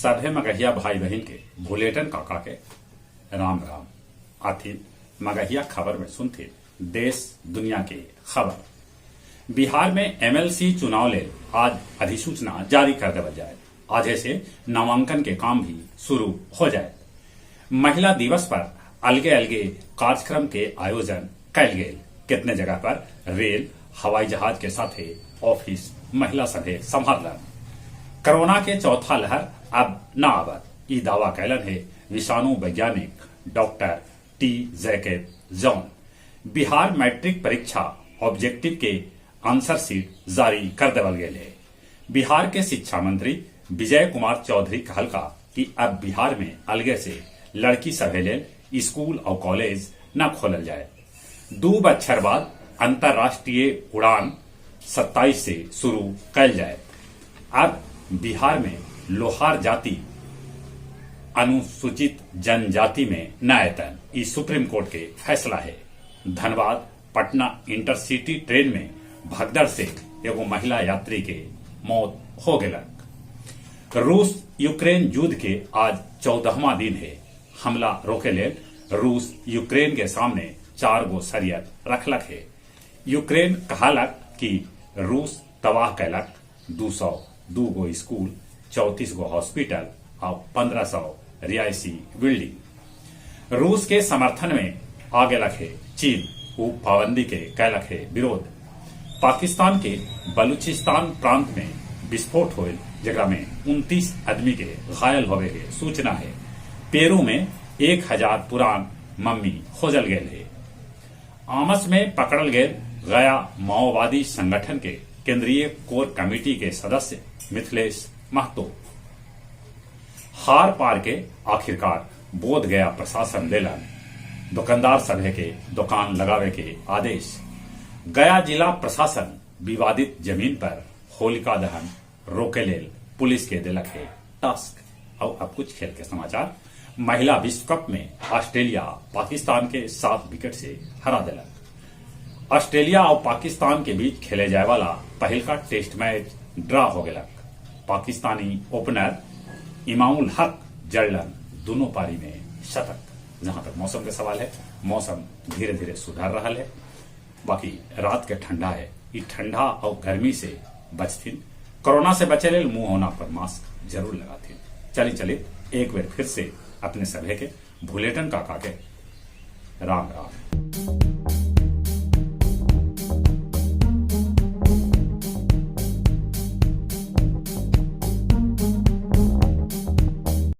सभे मगहिया भाई बहिन के भुलेटन काका के राम राम। आथिन मगहिया खबर में सुनथिन देश दुनिया के खबर। बिहार में एमएलसी चुनाव लेल आज अधिसूचना जारी कर देवल जाए। आजे से नामांकन के काम भी शुरू हो जाए। महिला दिवस पर अलगे अलगे कार्यक्रम के आयोजन कैल गेल। कितने जगह पर रेल हवाई जहाज के साथे ऑफिस महिला सभे संभाललन। कोरोना के चौथा लहर अब न आवत, ई दावा कैलन हे विषाणु वैज्ञानिक doctor T Jacob John. Bihar matric परीक्षा ऑब्जेक्टिव के आंसर शीट जारी कर देवल गेल हे। बिहार के शिक्षा मंत्री विजय कुमार चौधरी कहलका कि अब बिहार में अलगे से लड़की सभे लेल स्कूल और कॉलेज न खोलल जाए। 2 बच्छर बाद अंतर्राष्ट्रीय उड़ान 27 से शुरू कैल जाए। अब बिहार में लोहार जाति अनुसूचित जनजाति में न अयतन, ई सुप्रीम कोर्ट के फैसला है। धनबाद पटना इंटरसिटी ट्रेन में भगदड़ से एगो महिला यात्री के मौत हो गेलक। रूस यूक्रेन युद्ध के आज 14वां दिन है। हमला रोके लेल रूस यूक्रेन के सामने 4 गो शरियत रखलक है। यूक्रेन कहलक कि रूस तबाह कैलक 202 गो स्कूल, 34 गो हॉस्पिटल और 1500 रिहायशी बिल्डिंग। रूस के समर्थन में आ गेलक है चीन, उ पाबंदी के कैलक है विरोध। पाकिस्तान के बलूचिस्तान प्रांत में विस्फोट होल, जेकरा में 29 आदमी के घायल होवे के सूचना है। पेरू में 1000 पुरान मम्मी खोजल गेल है। आमस में पकड़ल गेल गया माओवादी संगठन के केंद्रीय कोर कमेटी के सदस्य मिथिलेश महतो। हार पार के आखिरकार बोध गया प्रशासन देलन दुकानदार सभे के दुकान लगावे के आदेश। गया जिला प्रशासन विवादित जमीन पर होलिका दहन रोके लेल पुलिस के दिलक है टास्क। और अब कुछ खेल के समाचार। महिला विश्व कप में ऑस्ट्रेलिया पाकिस्तान के 7 विकेट से हरा दिलक। ऑस्ट्रेलिया और पाकिस्तान के बीच खेले जाए वाला पहिलका टेस्ट मैच ड्रा हो गया। पाकिस्तानी ओपनर इमामुल हक जड़लन दोनों पारी में शतक। जहां तक मौसम के सवाल है, मौसम धीरे धीरे सुधर रहा है। बाकी रात के ठंडा है, ये ठंडा और गर्मी से बचथिन। कोरोना से बचे लेल मुंह होना पर मास्क जरूर लगाथिन। चली चली एक बार फिर से अपने सभे के भुलेटन काका के राम राम।